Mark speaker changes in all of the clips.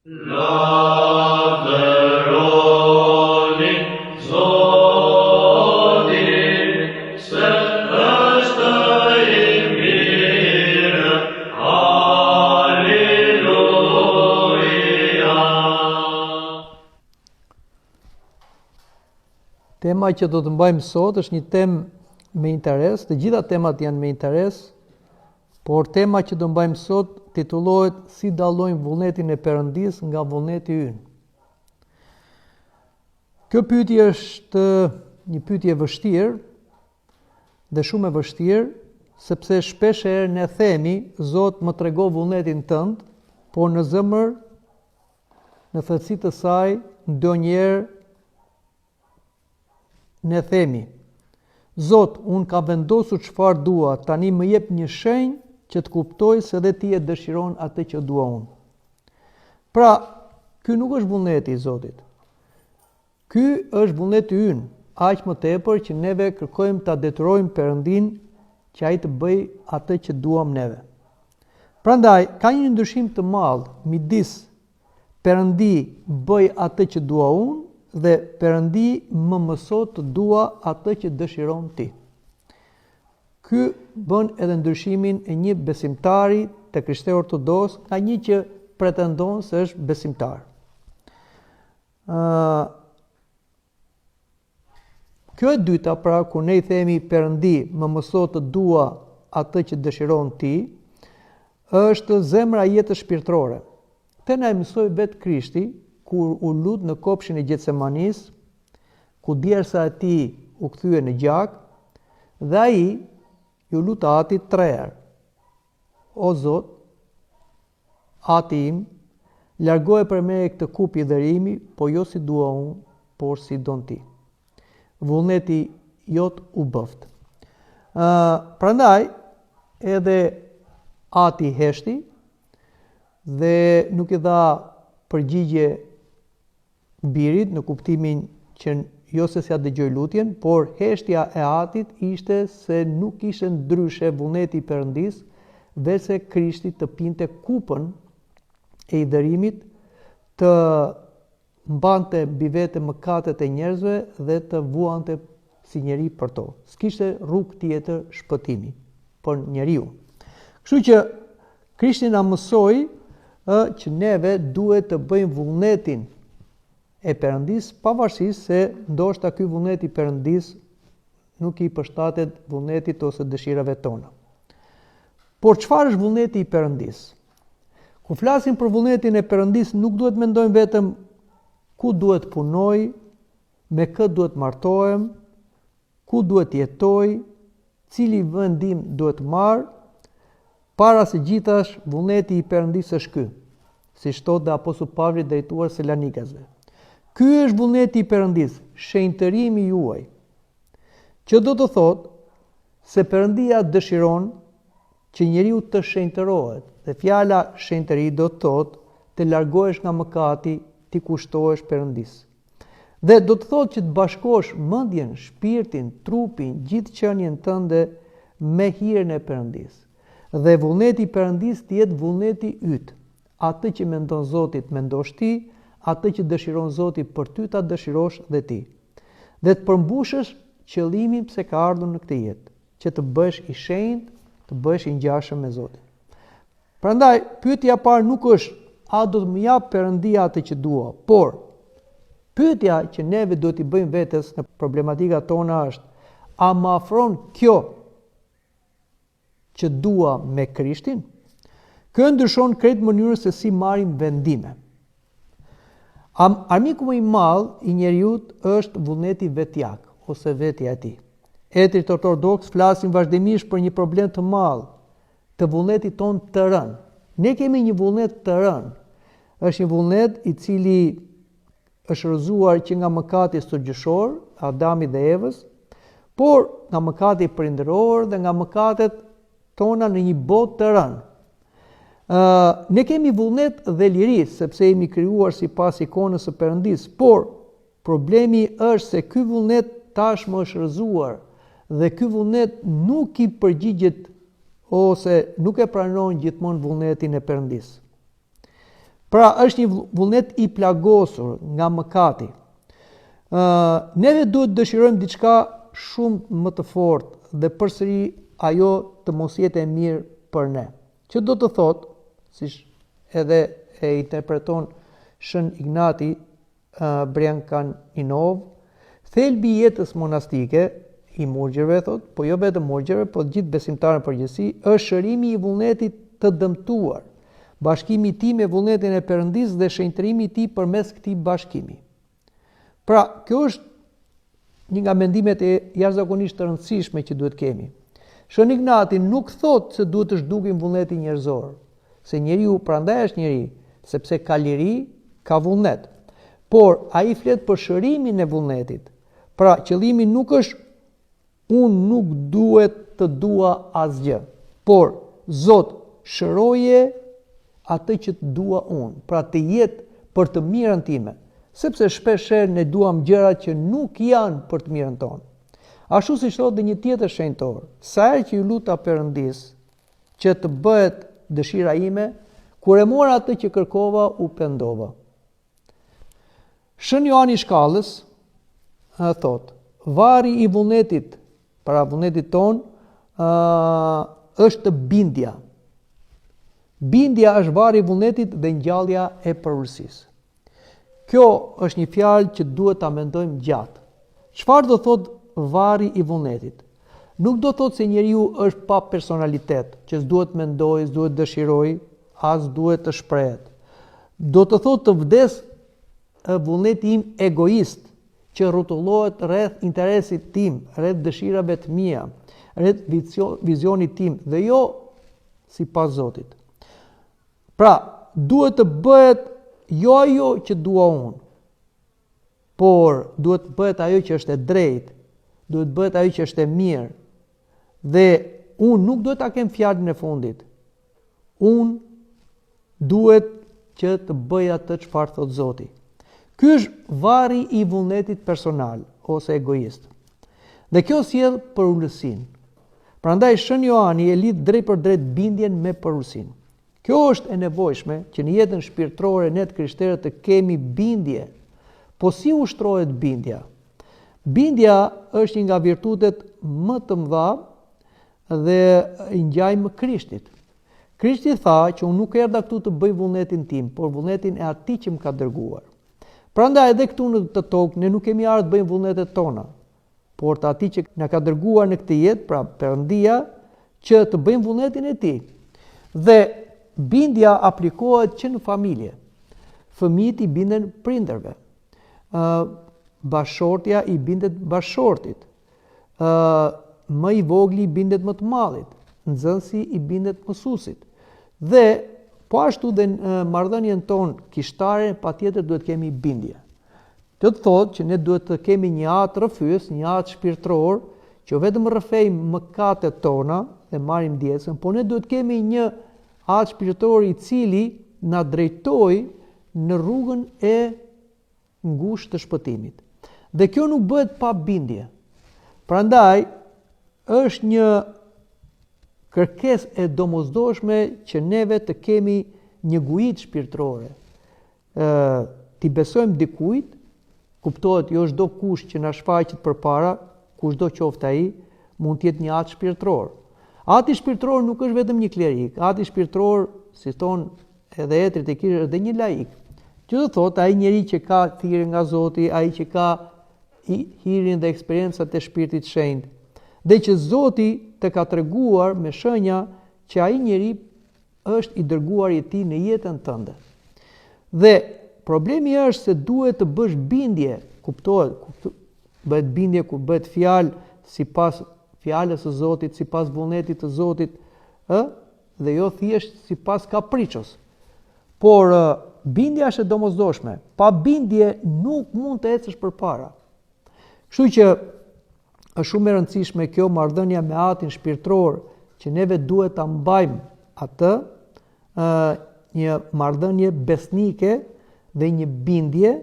Speaker 1: Lavdëroni Zotin, se është i mirë. Aleluja.
Speaker 2: Tema që do të mbajmë sot është një temë me interes, të gjitha temat janë me interes, Por tema që do mbajmë sot titullohet Si dallojmë vullnetin e Perëndisë nga vullneti ynë. Kjo pyetje është një pyetje e vështirë dhe shumë e vështirë, sepse shpesh herë ne themi, Zot më trego vullnetin tënd, por në zemër, në thellësi të saj, ndonjëherë Ne themi, Zot, unë kam vendosur çfarë dua, tani më jep një shenjë që të kuptoj se dhe ti e dëshiron atë që dua unë. Pra, ky nuk është vullneti i Zotit. Ky është vullneti ynë, aq më tepër që neve kërkojmë ta detyrojmë Perëndinë që ai të bëjë atë që duam neve. Prandaj, ka një ndryshim të madh midis Perëndi bëj atë që dua unë dhe Perëndi më mëso të dua atë që dëshiron ti. Ky bën edhe ndryshimin e një besimtari të krishterë ortodoks nga një që pretendon se është besimtar. Ë Kjo e dyta, pra, kur ne i themi Perëndi, më mëso të dua atë që dëshiron ti, është zemra e jetës shpirtërore. Këtë na e mësoi vetë Krishti kur u lut në kopshin e Getsemanisë, ku djersa e tij u kthye në gjak, dhe ai iu lut Atit tre herë. O Zot, Ati im, largoje prej meje këtë kupë hidhërimi, po jo si dua unë, por si don ti. Vullneti jot u bëftë. Ë, prandaj edhe Ati heshti dhe nuk i dha përgjigje birit në kuptimin që jo se s'ia dëgjoi lutjen, por heshtja e Atit ishte se nuk ishte ndryshe vullneti i Perëndisë, veçse Krishti të pinte kupën e hidhërimit, të mbante mbi vete mëkatet e njerëzve dhe të vuante si njeri për to. S'kishte rrugë tjetër shpëtimi për njeriun. Kështu që Krishti na mësoi ë që neve duhet të bëjmë vullnetin e Perëndisë, pavarësisht se ndoshta ky vullnet i Perëndisë nuk i përshtatet vullnetit ose dëshirave tona. Por çfarë është vullneti i Perëndisë? Kur flasim për vullnetin e Perëndisë, nuk duhet mendojmë vetëm ku duhet punoj, me kë duhet martohem, ku duhet jetoj, cili vendim duhet marr, para së gjithash vullneti i Perëndisë është ky, siç thotë dhe apostull Pavli drejtuar Selanikasve. Ky është vullneti i Perëndisë, shenjtërimi juaj. Që do të thotë se Perëndia dëshiron që njeriu të shenjtërohet, dhe fjala shenjtëri do të thotë të largohesh nga mëkati, t'i kushtohesh Perëndisë. Dhe do të thotë që të bashkosh mendjen, shpirtin, trupin, gjithë qenien tënde me hirin e Perëndisë. Dhe vullneti i Perëndisë të jetë vullneti yt. Atë që mendon Zoti të mendosh ti, atë që dëshiron Zoti për ty ta dëshirosh dhe ti. Dhe të përmbushësh qëllimin pse ke ardhur në këtë jetë, që të bëhesh i shenjtë, të bëhesh i ngjashëm me Zotin. Prandaj, pyetja e parë nuk është a do të më japë Perëndia atë që dua, por pyetja që neve duhet t'i bëjmë vetes në problematikat tona është a më afron kjo që dua me Krishtin? Kjo ndryshon krejt mënyrën se si marrim vendime. Am, armiku më i madh i njeriut është vullneti vetjak ose vetja e tij. Etërit ortodoksë flasin vazhdimisht për një problem të madh të vullnetit tonë të rënë. Ne kemi një vullnet të rënë. Është një vullnet i cili është rrëzuar që nga mëkati stërgjyshor, Adamit dhe Evës, por nga mëkati prindëror dhe nga mëkatet tona në një botë të rënë. Ë, ne kemi vullnet dhe liri sepse jemi krijuar sipas ikonës së Perëndisë, por problemi është se ky vullnet tashmë është rrëzuar dhe ky vullnet nuk i përgjigjet ose nuk e pranon gjithmonë vullnetin e Perëndisë. Pra, është një vullnet i plagosur nga mëkati. Ë, neve duhet të dëshirojmë diçka shumë më të fortë dhe përsëri ajo të mos jetë e mirë për ne. Që do të thotë, siç edhe e interpreton Shën Ignati Brjankaninov, thelbi i jetës monastike i murgjërve thotë, po jo vetëm murgjërve, po të gjithë besimtarëve në përgjithësi, është shërimi i vullnetit të dëmtuar, bashkimi i tij me vullnetin e Perëndisë dhe shenjtërimi i tij përmes këtij bashkimi. Pra, kjo është një nga mendimet e jashtëzakonisht të rëndësishme që duhet kemi. Shën Ignati nuk thotë se duhet të zhdukim vullnetin njerëzor, se njeriu prandaj është njeri, sepse ka liri, ka vullnet. Por ai flet për shërimin e vullnetit. Pra, qëllimi nuk është Unë nuk duhet të dua asgjë, por Zot, shëroje atë që të dua unë, pra të jetë për të mirën time, sepse shpeshherë ne duam gjëra që nuk janë për të mirën tonë. Ashtu siç thotë dhe një tjetër shenjtor, sa herë që iu luta Perëndisë që të bëhet dëshira ime, kur e mora atë që kërkova, u pendova. Shën Joani i Shkallës thotë, varri i vullnetit, pra vullnetit tonë, është bindja. Bindja është varri i vullnetit dhe ngjallja e përulësisë. Kjo është një fjalë që duhet ta mendojmë gjatë. Çfarë do thotë varri i vullnetit? Nuk do thotë se njeriu është pa personalitet, që s'duhet mendojë, s'duhet dëshirojë, as duhet të shprehet. Do të thotë të vdesë vullneti im egoist, që rrotullohet rreth interesit tim, rreth dëshirave të mia, rreth vizionit tim dhe jo sipas Zotit. Pra, duhet të bëhet jo ajo që dua unë, por duhet të bëhet ajo që është e drejtë, duhet të bëhet ajo që është e mirë. Dhe unë nuk duhet ta kem fjalën e fundit. Unë duhet që të bëj atë çfarë thotë Zoti. Ky është varri i vullnetit personal ose egoist. Dhe kjo sjell përulësinë. Prandaj Shën Joani e lidh drejtpërdrejt bindjen me përulësinë. Kjo është e nevojshme që në jetën shpirtërore ne të krishterët të kemi bindje. Po si ushtrohet bindja? Bindja është një nga virtutet më të mëdha dhe i ngjajmë Krishtit. Krishti tha që unë nuk erdha këtu të bëj vullnetin tim, por vullnetin e atij që më ka dërguar. Prandaj edhe këtu në këtë tokë ne nuk kemi ardhur të bëjmë vullnetet tona, por të atij që na ka dërguar në këtë jetë, pra Perëndia, që të bëjmë vullnetin e tij. Dhe bindja aplikohet që në familje. Fëmijët i binden prindërve. Ë bashkëshortja i bindet bashkëshortit. Ë më i vogli i bindet më të madhit, nxënësi i bindet mësuesit. Dhe po ashtu dhe në marrëdhënien tonë kishtare patjetër duhet kemi bindje. Do të thotë që ne duhet të kemi një atë rrëfyes, një atë shpirtëror, që jo vetëm rrëfejmë mëkatet tona dhe marrim ndjesën, por ne duhet kemi një atë shpirtëror i cili na drejton në rrugën e ngushtë të shpëtimit. Dhe kjo nuk bëhet pa bindje. Prandaj është një kërkesë e domosdoshme që neve të kemi një guidë shpirtërore. Ë t'i besojmë dikujt, kuptohet jo çdo kush që na shfaqet përpara, kushdo qoftë ai, mund të jetë një atë shpirtëror. Ati shpirtëror nuk është vetëm një klerik, ati shpirtëror, si thonë edhe etërit e kishës, është dhe një laik. Që do thotë ai njeri që ka thirrje nga Zoti, ai që ka hirin dhe eksperiencat e shpirtit shenjt, dhe që Zoti të ka treguar me shenja që ai njeri është i dërguari i tij në jetën tënde. Dhe problemi është se duhet të bësh bindje, kuptohet, kupto, bëhet bindje kur bëhet fjalë sipas fjalës së Zotit, sipas vullnetit të Zotit, ë, dhe jo thjesht sipas kapriços. Por bindja është e domosdoshme. Pa bindje nuk mund të ecësh përpara. Kështu që është shumë e rëndësishme kjo marrëdhënia me atin shpirtëror që neve duhet ta mbajmë atë ë një marrëdhënie besnike dhe një bindje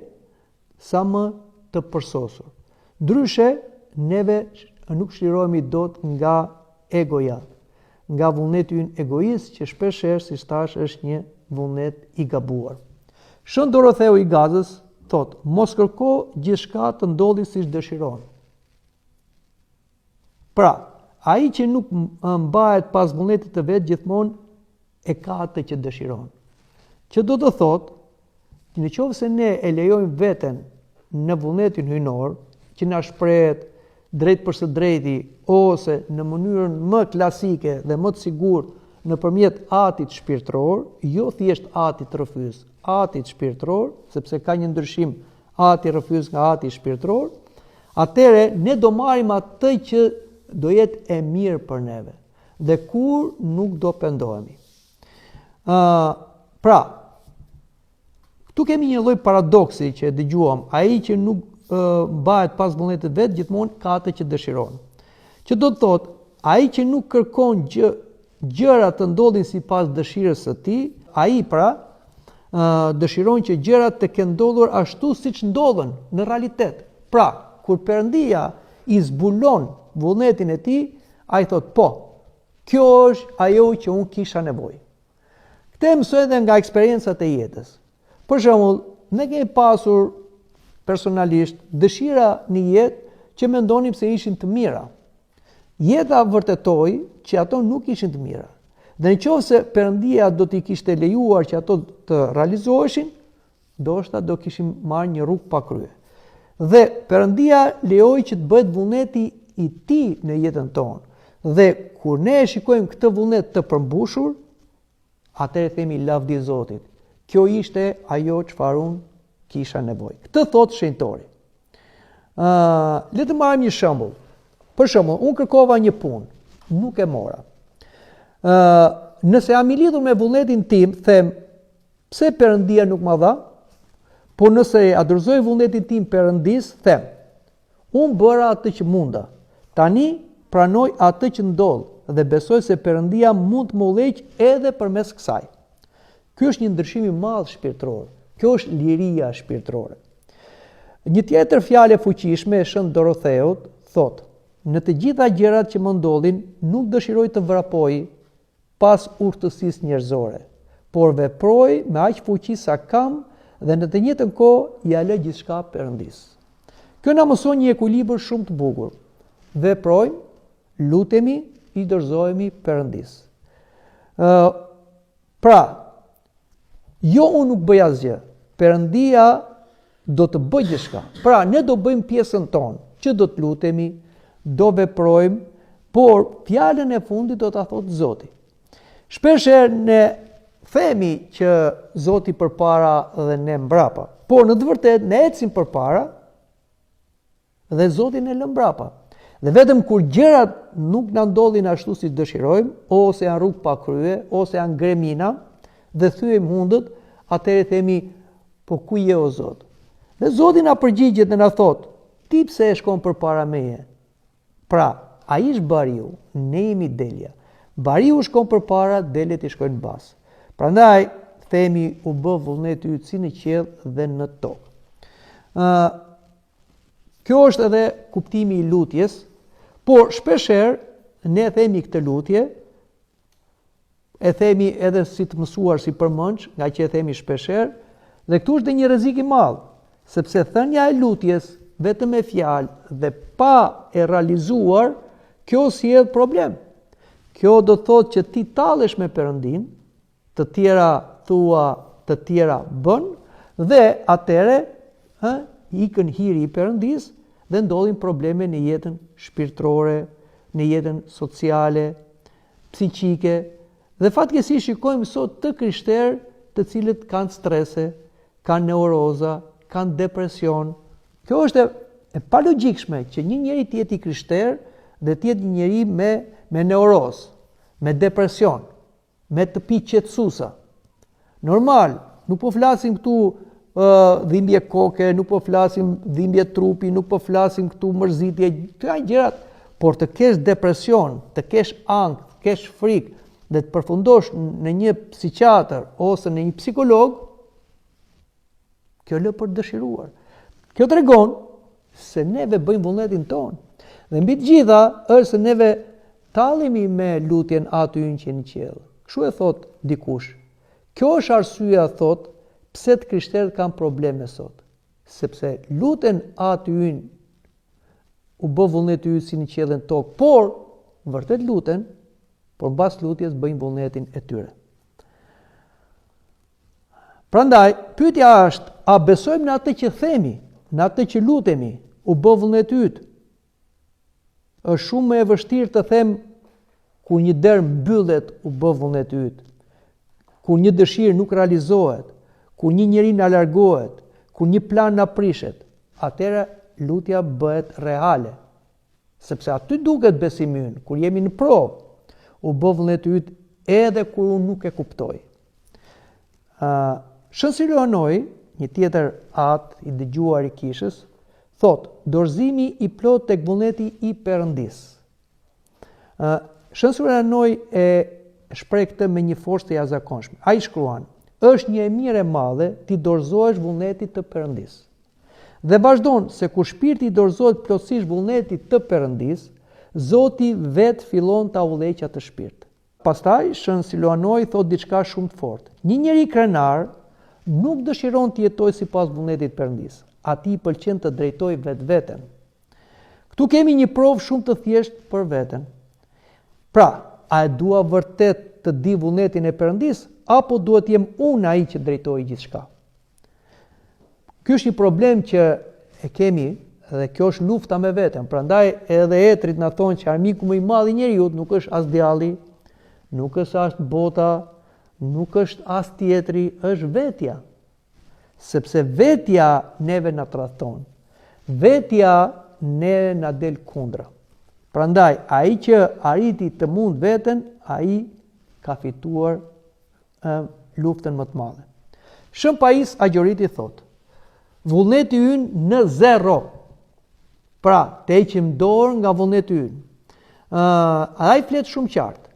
Speaker 2: sa më të përsosur. Ndryshe, neve nuk çlirohemi dot nga egoja, nga vullneti ynë egoist që shpeshherë, siç thashë, është një vullnet i gabuar. Shën Dorotheu i Gazës thotë, mos kërko gjithçka të ndodhi siç dëshiron. Pra, ai që nuk mbahet pas vullnetit të vet gjithmonë e ka atë që dëshiron. Që do të thotë, në qoftë se ne e lejojmë veten në vullnetin hyjnor, që na shprehet drejtpërsëdrejti ose në mënyrën më klasike dhe më të sigurt nëpërmjet atit shpirtëror, jo thjesht atit rrëfyes, atit shpirtëror, sepse ka një ndryshim ati rrëfyes nga ati shpirtëror, atëherë ne do marrim atë që do jetë e mirë për neve dhe kurrë nuk do pendohemi. Ë, uh, pra, këtu kemi një lloj paradoksi që e dëgjuam, ai që nuk mbahet pas vullnetit vet gjithmonë ka atë që dëshiron. Që do të thotë, ai që nuk kërkon gjë gjërat të ndodhin sipas dëshirës së tij, ai pra dëshiron që gjërat të kenë ndodhur ashtu siç ndodhën në realitet. Pra, kur Perëndia i zbulon vullnetin e tij, ai thotë po, kjo është ajo që unë kisha nevojë. Këtë e mësoj edhe nga eksperiencat e jetës. Për shembull, ne kemi pasur personalisht dëshira në jetë që mendonim se ishin të mira. Jeta vërtetoi që ato nuk ishin të mira. Dhe në qoftë se Perëndia do t'i kishte lejuar që ato të realizoheshin, ndoshta do kishim marrë një rrugë pa krye. Dhe Perëndia lejoi që të bëhet vullneti i tij në jetën tonë. Dhe kur ne e shikojmë këtë vullnet të përmbushur, Atëherë themi lavdi Zotit. Kjo ishte ajo çfarë unë kisha nevojë. Këtë thotë shenjtori. Ë, uh, le të marrim një shembull. Për shembull, unë kërkova një punë, nuk e mora. Ë, uh, nëse jam i lidhur me vullnetin tim, them, pse Perëndia nuk ma dha? Po nëse ia dorëzoj vullnetin tim Perëndisë, them, Unë bëra atë që munda. Tani pranoj atë që ndodh dhe besoj se Perëndia mund të më udhëheqë edhe përmes kësaj. Ky është një ndryshim i madh shpirtëror. Kjo është liria shpirtërore. Një tjetër fjalë e fuqishme e Shën Dorotheut thotë: Në të gjitha gjërat që më ndodhin, nuk dëshiroj të vrapoj pas urtësisë njerëzore, por veproj me aq fuqi sa kam dhe në të njëjtën kohë ia lë gjithçka Perëndisë. Kjo na mëson një ekuilibër shumë të bukur. Veprojmë, lutemi, i dorëzohemi Perëndisë. Ë pra, jo unë nuk bëj asgjë. Perëndia do të bëjë gjithçka. Pra, ne do bëjmë pjesën tonë, që do të lutemi, do veprojmë, por fjalën e fundit do ta thotë Zoti. Shpeshherë ne themi që Zoti përpara dhe ne mbrapa, por në të vërtetë ne ecim përpara dhe Zotin e lëmë mbrapa. Dhe vetëm kur gjërat nuk na ndodhin ashtu si dëshirojmë, ose janë rrugë pa krye, ose janë gremina dhe thyejmë hundët, atëherë themi po ku je o Zot? Dhe Zoti na përgjigjet dhe na thotë, ti pse e shkon përpara meje? Pra, ai është bariu, ne jemi delja. Bariu shkon përpara, delet i shkojnë mbas. Prandaj themi u bë vullneti yt si në qiell dhe në tokë. Ë Kjo është edhe kuptimi i lutjes, por shpeshherë ne themi këtë lutje, e themi edhe si të mësuar si përmendsh, ngaqë e themi shpeshherë, dhe këtu është dhe një rrezik i madh, sepse thënia e lutjes vetëm me fjalë dhe pa e realizuar, kjo sjell problem. Kjo do të thotë që ti tallesh me Perëndinë, të tjera thua, të tjera bën dhe atëherë, ë, ikën hiri i Perëndisë dhe ndodhin probleme në jetën shpirtërore, në jetën sociale, psiqike dhe fatkeqësisht shikojmë sot të krishterë të cilët kanë strese, kanë neuroza, kanë depresion. Kjo është e, e palogjikshme që një njeri të jetë i krishterë dhe të jetë një njeri me me neurozë, me depresion. me të pi qetësuesa. Normal, nuk po flasim këtu uh, dhimbje koke, nuk po flasim dhimbje trupi, nuk po flasim këtu mërzitje, këto janë gjërat, por të kesh depresion, të kesh ankth, të kesh frikë dhe të përfundosh në një psikiatër ose në një psikolog, Kjo lë për të dëshiruar. Kjo tregon se neve bëjmë vullnetin tonë. Dhe mbi të gjitha është se neve tallemi me lutjen Ati ynë që je në qiell. Kështu e thotë dikush. Kjo është arsyeja thotë. pse të krishterët kanë probleme sot. Sepse luten Ati ynë u bëftë vullneti yt si në qiell në tokë, por vërtet luten, por mbas lutjes bëjnë vullnetin e tyre. Prandaj, pyetja është, a besojmë në atë që themi, në atë që lutemi, u bëftë vullneti yt? Është shumë më e vështirë të them kur një derë mbyllet u bëftë vullneti yt. Kur një dëshirë nuk realizohet, kur një njeri na largohet, kur një plan na prishet, atëherë lutja bëhet reale. Sepse aty duket besimi ynë, kur jemi në provë, u bëftë vullneti yt edhe kur unë nuk e kuptoj. Ë Shën Siluanoi, një tjetër atë i dëgjuar i kishës, thotë, dorëzimi i plotë tek vullneti i Perëndisë. Ë Shën Siluanoi e shpreh këtë me një forcë të jashtëzakonshme. Ai shkruan, është një e mirë e madhe t'i dorëzohesh vullnetit të Perëndisë. Dhe vazhdon se kur shpirti i dorëzohet plotësisht vullnetit të Perëndisë, Zoti vetë fillon ta udhëheqë atë shpirt. Pastaj Shën Siluanoi thotë diçka shumë të fortë. Një njeri krenar nuk dëshiron të jetojë sipas vullnetit të Perëndisë. Atij i pëlqen të drejtojë vetveten. Këtu kemi një provë shumë të thjeshtë për veten. Pra, a e dua vërtet të di vullnetin e Perëndisë apo duhet të jem unë ai që drejtoj gjithçka? Ky është një problem që e kemi dhe kjo është lufta me veten. Prandaj edhe etrit na thonë që armiku më i madh i njeriut nuk është as djalli, nuk është as bota, nuk është as tjetri, është vetja. Sepse vetja neve na tradhton. Vetja neve na del kundra. Prandaj ai që arriti të mund veten, ai ka fituar luftën më të madhe. Shën Pais Agjoriti thotë, vullneti ynë në zero. Pra, të heqim dorë nga vullneti ynë. Ë, ai flet shumë qartë.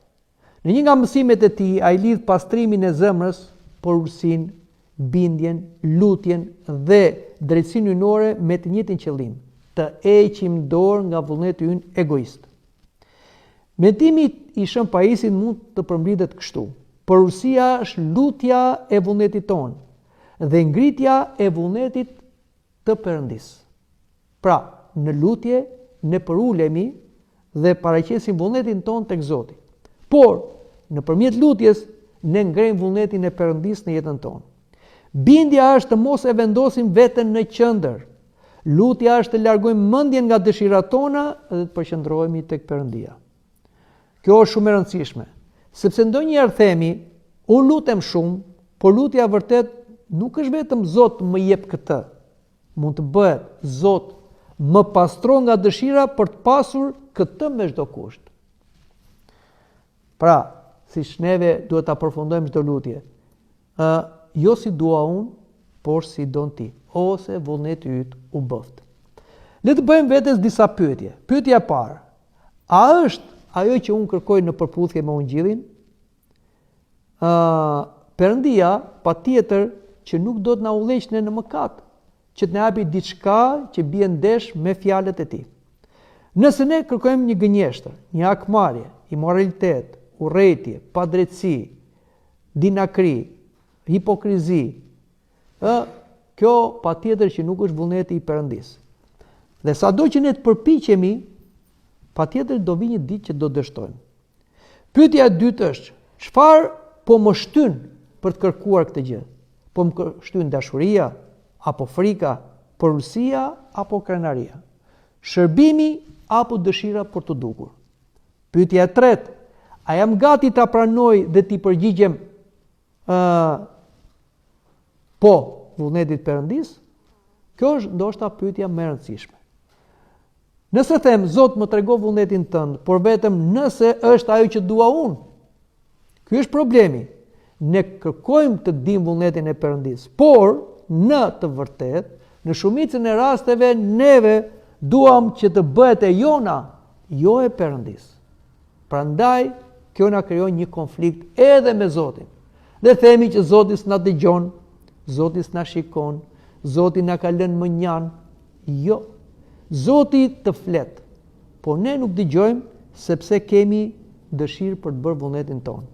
Speaker 2: Në një nga mësimet e tij, ai lidh pastrimin e zemrës, përulësinë, bindjen, lutjen dhe drejtësinë hyjnore me të njëjtin qëllim, të heqim dorë nga vullneti ynë egoist. Mendimi i Shën Paisit mund të përmblidhet kështu, Përulësia është lutja e vullnetit tonë dhe ngritja e vullnetit të Perëndisë. Pra, në lutje ne përulemi dhe paraqesim vullnetin tonë tek Zoti. Por, nëpërmjet lutjes ne ngrejmë vullnetin e Perëndisë në jetën tonë. Bindja është të mos e vendosim veten në qendër. Lutja është të largojmë mendjen nga dëshirat tona dhe të përqendrohemi tek Perëndia. Kjo është shumë e rëndësishme, sepse ndonjëherë themi, unë lutem shumë, por lutja e vërtetë nuk është vetëm Zot më jep këtë. Mund të bëhet Zot më pastro nga dëshira për të pasur këtë me çdo kusht. Pra, siç neve duhet ta përfundojmë çdo lutje. Ë, jo si dua unë, por si don ti, ose vullneti yt u bëftë. Le të bëjmë vetes disa pyetje. Pyetja e parë, a është ajo që unë kërkoj në përputhje me ungjillin? Ë, Perëndia patjetër që nuk do të na udhëheqë ne në mëkat, që të na japi diçka që bie ndesh me fjalët e tij. Nëse ne kërkojmë një gënjeshtër, një hakmarrje, imoralitet, urrejtje, padrejtësi, dinakri, hipokrizi, ë kjo patjetër që nuk është vullneti i Perëndisë. Dhe sado që ne të përpiqemi, patjetër do vijë një ditë që do dështojmë. Pyetja e dytë është, çfarë po më shtyn për të kërkuar këtë gjë? Po më shtyn dashuria apo frika, përulësia apo krenaria? Shërbimi apo dëshira për t'u dukur? Pyetja e tretë, a jam gati ta pranoj dhe t'i përgjigjem ë po vullnetit të Perëndisë? Kjo është ndoshta pyetja më e rëndësishme. Nëse them, Zot, më trego vullnetin tënd, por vetëm nëse është ajo që dua unë. Ky është problemi. Ne kërkojmë të dimë vullnetin e Perëndisë, por në të vërtetë, në shumicën e rasteve neve duam që të bëhet e jona, jo e Perëndisë. Prandaj kjo na krijon një konflikt edhe me Zotin. Dhe themi që Zoti s'na dëgjon, Zoti s'na shikon, Zoti na ka lënë mënjanë. Jo. Zoti të flet, por ne nuk dëgjojmë sepse kemi dëshirë për të bërë vullnetin tonë.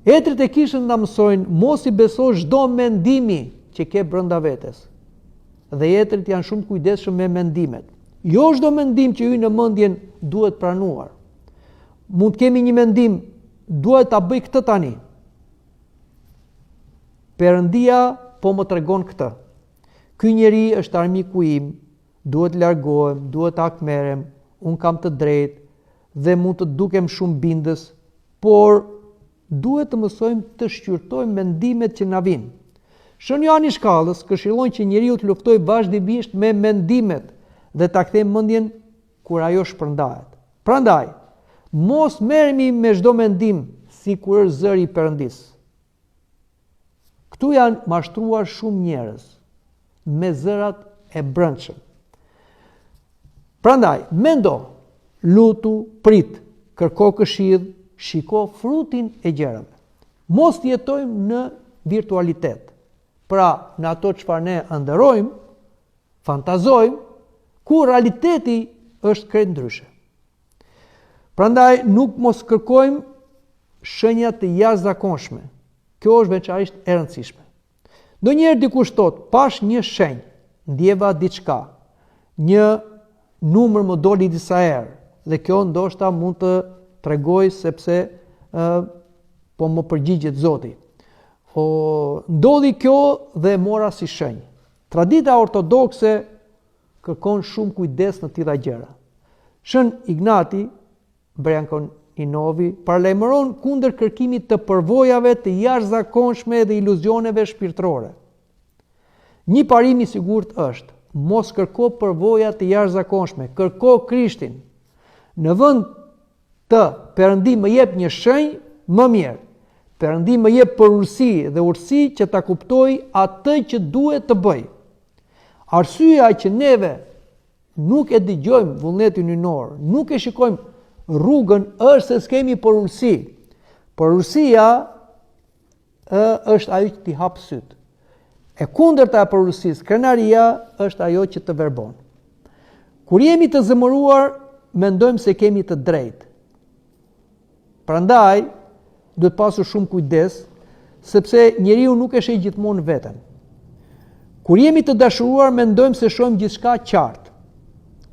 Speaker 2: Etërit e kishës na mësojnë mos i beso çdo mendimi që ke brenda vetes. Dhe etërit janë shumë të kujdesshëm me mendimet. Jo çdo mendim që hyn në mendjen duhet pranuar. Mund të kemi një mendim, duhet ta bëj këtë tani. Perëndia po më tregon këtë. Ky njeri është armiku im, duhet të largohem, duhet të hakmerrem, unë kam të drejtë dhe mund të dukem shumë bindës, por duhet të mësojmë të shqyrtojmë mendimet që na vijnë. Shën Joani i Shkallës këshillon që njeriu të luftojë vazhdimisht me mendimet dhe ta kthejë mendjen kur ajo shpërndahet. Prandaj, mos merremi me çdo mendim sikur është zëri i Perëndisë. Këtu janë mashtruar shumë njerëz me zërat e brendshëm. Prandaj, mendo, lutu, prit, kërko këshillë, shiko frutin e gjërave. Mos të jetojmë në virtualitet. Pra, në ato çfarë ne ëndërrojmë, fantazojmë, ku realiteti është krejt ndryshe. Prandaj nuk mos kërkojmë shenja të jashtëzakonshme. Kjo është veçanërisht e rëndësishme. Ndonjëherë dikush thotë, pashë një shenjë, ndjeva diçka, një numër më doli disa herë dhe kjo ndoshta mund të tregojë sepse ë po më përgjigjet Zoti. O ndodhi kjo dhe e mora si shenjë. Tradita ortodokse kërkon shumë kujdes në tilla gjëra. Shën Ignati Brjankaninovi paralajmëron kundër kërkimit të përvojave të jashtëzakonshme dhe iluzioneve shpirtërore. Një parim i sigurt është, mos kërko përvoja të jashtëzakonshme, kërko Krishtin. Në vend të Perëndi më jep një shenjë, më mirë. Perëndi më jep përulësi dhe urtësi që ta kuptoj atë që duhet të bëj. Arsyeja që neve nuk e dëgjojmë vullnetin hyjnor, nuk e shikojmë rrugën është se s'kemi përulësi. Përulësia ë është ajo që t'i hap sytë. E kundërta e përulësisë, krenaria është ajo që të verbon. Kur jemi të zemëruar, mendojmë se kemi të drejtë. Prandaj, duhet pasur shumë kujdes, sepse njeriu nuk e sheh gjithmonë veten. Kur jemi të dashuruar, mendojmë se shohim gjithçka qartë.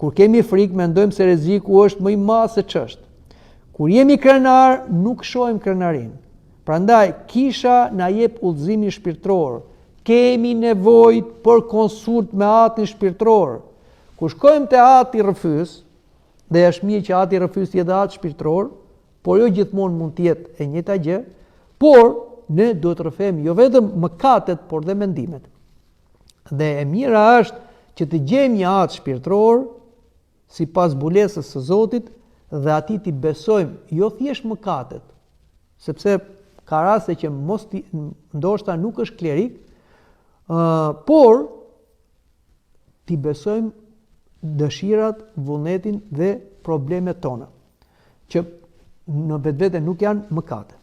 Speaker 2: Kur kemi frikë, mendojmë se rreziku është më i madh se ç'është. Kur jemi krenar, nuk shohim krenarinë. Prandaj, kisha na jep udhëzimin shpirtëror. Kemi nevojë për konsult me atin shpirtëror. Kur shkojmë te ati rrëfyes, Dhe është mirë që ati rrëfyes të jetë atë shpirtëror, por jo gjithmonë mund të jetë e njëjta gjë, por ne duhet të rrëfejmë jo vetëm mëkatet, por dhe mendimet. Dhe e mira është që të gjejmë një atë shpirtëror sipas zbulesës së Zotit dhe atij t'i besojmë jo thjesht mëkatet, sepse ka raste që mos ti ndoshta nuk është klerik, ë uh, por t'i besojmë dëshirat, vullnetin dhe problemet tona, që në vetvete nuk janë mëkate.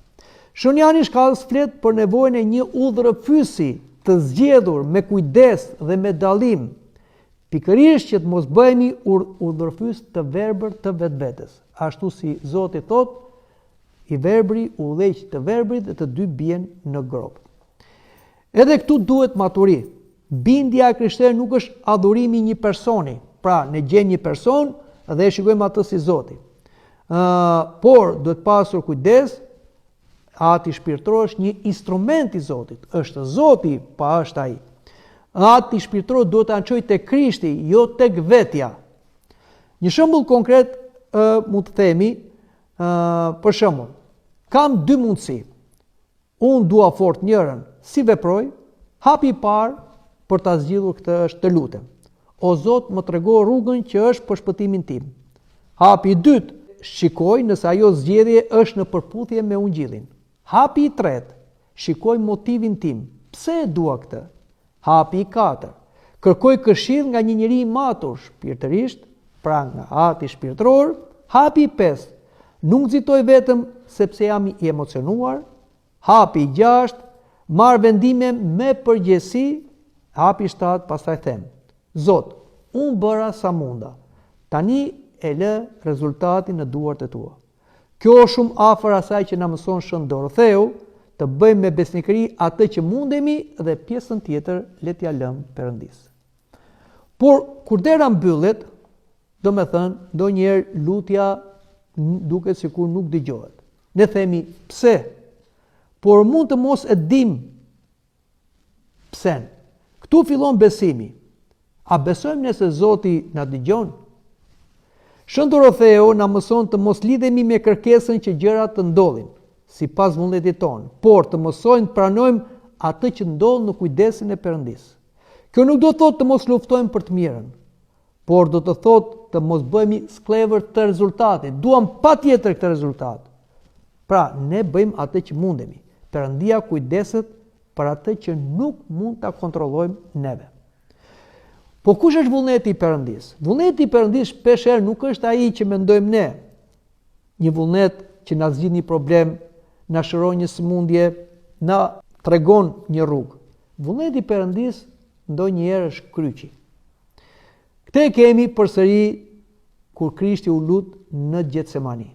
Speaker 2: Shën Jani i Shkallës flet për nevojën e një udhërrëfyesi të zgjedhur me kujdes dhe me dallim, pikërisht që të mos bëhemi udhërrëfyes të verbër të vetvetes. Ashtu si Zoti thotë, i verbri udhëheq të verbrit dhe të dy bien në gropë. Edhe këtu duhet maturi. Bindja e krishterë nuk është adhurimi i një personi. Pra, ne gjejmë një person dhe e shikojmë atë si Zoti. Ë, por duhet pasur kujdes, ati shpirtëror është një instrument i Zotit, është Zoti, pa është ai. Ati shpirtëror duhet ta çojë te Krishti, jo tek vetja. Një shembull konkret ë mund të themi, ë për shembull, kam dy mundësi. Unë dua fort njërën, si veproj? Hapi i parë për ta zgjidhur këtë është të lutem. O Zot, më trego rrugën që është për shpëtimin tim. Hapi i dytë, shikoj nëse ajo zgjedhje është në përputhje me ungjillin. Hapi i tretë, shikoj motivin tim, pse e dua këtë? Hapi i katërt, kërkoj këshillë nga një njeri i matur shpirtërisht, pra nga ati shpirtëror. Hapi i pestë, nuk nxitoj vetëm sepse jam i emocionuar. Hapi i gjashtë, marr vendime me përgjegjësi. Hapi i shtatë, pastaj them, Zot, unë bëra sa munda. Tani e lë rezultatin në duart e tua. Kjo është shumë afër asaj që na mëson Shën Dorotheu. të bëjmë me besnikëri atë që mundemi dhe pjesën tjetër le t'ia lëmë Perëndisë. Por kur dera mbyllet, domethënë, ndonjëherë lutja duket sikur nuk dëgjohet. Ne themi pse? Por mund të mos e dimë psen. Këtu fillon besimi. A besojmë ne se Zoti na dëgjon? Shën Dorotheu na mëson të mos lidhemi me kërkesën që gjërat të ndodhin, sipas vullnetit tonë, por të mësojmë të pranojmë atë që ndodh në kujdesin e Perëndisë. Kjo nuk do të thotë të mos luftojmë për të mirën, por do të thotë të mos bëhemi skllevër të rezultatit. Duam patjetër këtë rezultat. Pra, ne bëjmë atë që mundemi. Perëndia kujdeset për atë që nuk mund ta kontrollojmë neve. Po kush është vullneti i Perëndisë? Vullneti i Perëndisë shpeshherë nuk është ai që mendojmë ne. Një vullnet që na zgjidh një problem, na shëron një sëmundje, na tregon një rrugë. Vullneti i Perëndisë ndonjëherë është kryqi. Këtë e kemi përsëri kur Krishti u lut në Gjetsemani.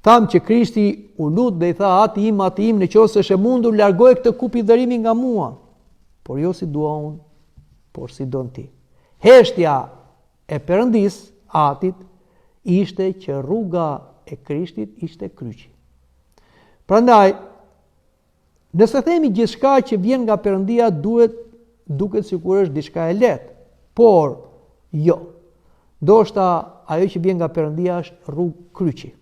Speaker 2: Thamë që Krishti u lut dhe i tha ati im, ati im, në qoftë se është e mundur, largoje këtë kupë hidhërimi nga mua. Por jo si dua unë, por si don ti. Heshtja e Perëndisë, atit, ishte që rruga e Krishtit ishte kryqi. Prandaj, Nëse themi gjithçka që vjen nga Perëndia duhet duket sikur është diçka e lehtë, por jo. Ndoshta ajo që vjen nga Perëndia është rrugë kryqi.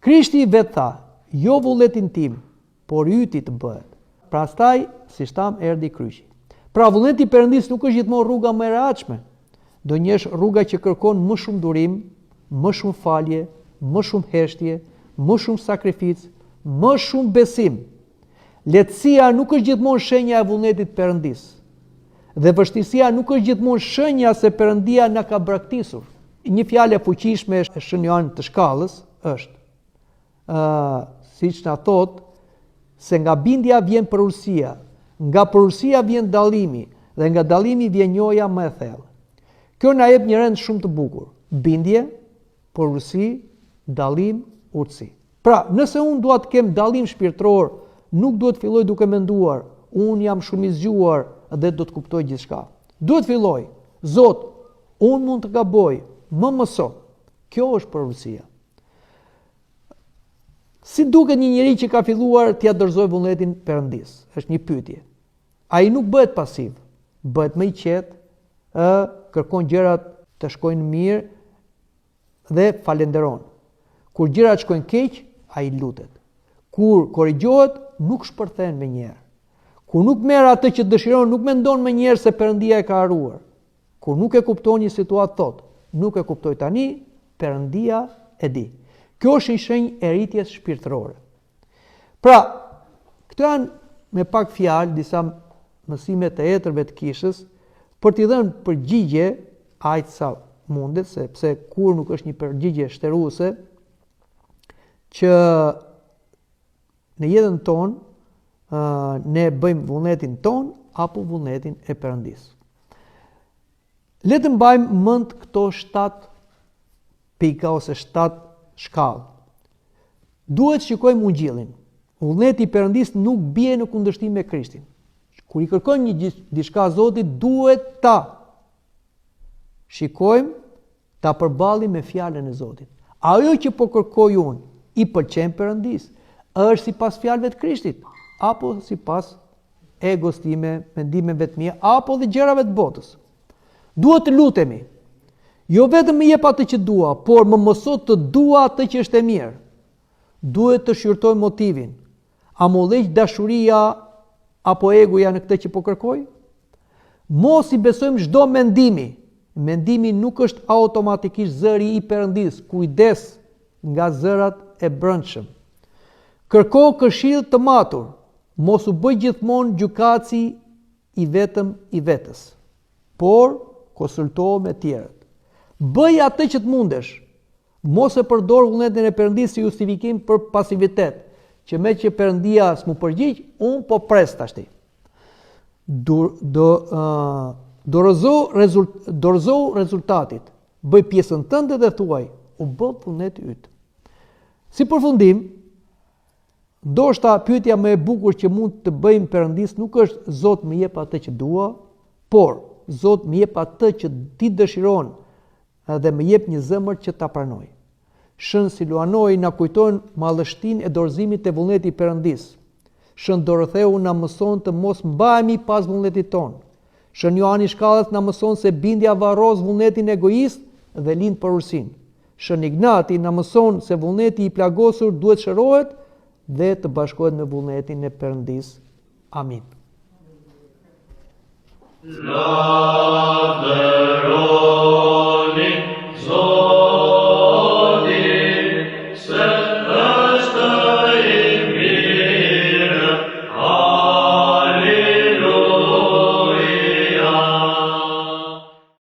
Speaker 2: Krishti vetë tha, jo vullnetin tim, por yti të bëhet. Pastaj, siç thamë, erdhi kryqi. Pra vullneti i Perëndisë nuk është gjithmonë rruga më e rehatshme. Ndonjëherë është rruga që kërkon më shumë durim, më shumë falje, më shumë heshtje, më shumë sakrificë, më shumë besim. Lehtësia nuk është gjithmonë shenja e vullnetit të Perëndisë. Dhe vështirësia nuk është gjithmonë shenja se Perëndia na ka braktisur. Një fjalë e fuqishme e Shën Joan të Shkallës është ë siç na thotë se nga bindja vjen përulësia, nga përulësia vjen dallimi dhe nga dallimi vjen njohja më e thellë. Kjo na jep një rend shumë të bukur. Bindje, përulësi, dallim, urtësi. Pra, nëse unë dua të kem dallim shpirtëror, nuk duhet të filloj duke menduar, unë jam shumë i zgjuar dhe do të kuptoj gjithçka. Duhet të filloj, Zot, unë mund të gaboj, më mëso. Kjo është përulësia. Si duket një njeri që ka filluar t'ia dorëzojë vullnetin Perëndisë? Është një pyetje. Ai nuk bëhet pasiv, bëhet më i qetë, ë kërkon gjërat të shkojnë mirë dhe falenderon. Kur gjërat shkojnë keq, ai lutet. Kur korrigjohet, nuk shpërthen menjëherë. Kur nuk merr atë që dëshiron, nuk mendon menjëherë se Perëndia e ka harruar. Kur nuk e kupton një situatë thotë, nuk e kuptoj tani, Perëndia e di. Kjo është një shenjë e rritjes shpirtërore. Pra, këto janë me pak fjalë disa mësime të etërve të kishës për t'i dhënë përgjigje aq sa mundet, sepse kurrë nuk është një përgjigje shteruese që Në jetën tonë, ne bëjmë vullnetin tonë apo vullnetin e Perëndisë. Le të mbajmë mend këto 7 pika ose 7 shkallë. Duhet të shikojmë ungjillin. Vullneti i Perëndisë nuk bie në kundërshtim me Krishtin. Kur i kërkojmë një diçka Zotit, duhet ta shikojmë Ta përballim me fjalën e Zotit. Ajo që po kërkoj unë, i pëlqen Perëndisë, është sipas fjalëve të Krishtit, apo sipas egos time, mendimeve të mia, apo dhe gjërave të botës. Duhet të lutemi. Jo vetëm më jep atë që dua, por më mëso të dua atë që është e mirë. Duhet të shqyrtojmë motivin. A më udhëheq dashuria apo egoja në këtë që po kërkoj? Mos i besojmë çdo mendimi. Mendimi nuk është automatikisht zëri i Perëndisë. Kujdes nga zërat e brendshëm. Kërko këshillë të matur. Mos u bëj gjithmonë gjykatësi i vetëm i vetes, por konsultohu me tjerët. Bëj atë që të mundesh. Mos e përdor vullnetin e Perëndisë si justifikim për pasivitet, që meqë Perëndia s'mu përgjigj, unë po pres tashti. Dur, do, uh, dorëzo, rezult, dorëzohu rezultatit, bëj pjesën tënde dhe thuaj, u bëftë vullneti yt. Si përfundim, Ndoshta pyetja më e bukur që mund të bëjmë Perëndisë nuk është Zot më jep atë që dua, por Zot më jep atë që ti dëshiron dhe më jep një zemër që ta pranoj. Shën Siluanoi na kujton madhështinë e dorëzimit te vullneti i Perëndisë. Shën Dorotheu na mëson të mos mbahemi pas vullnetit tonë. Shën Joani i Shkallës na mëson se bindja varros vullnetin egoist dhe lind përulësinë. Shën Ignati na mëson se vullneti i plagosur duhet shërohet dhe të bashkohet me vullnetin e Perëndisë. Amin.
Speaker 1: Lavdëro.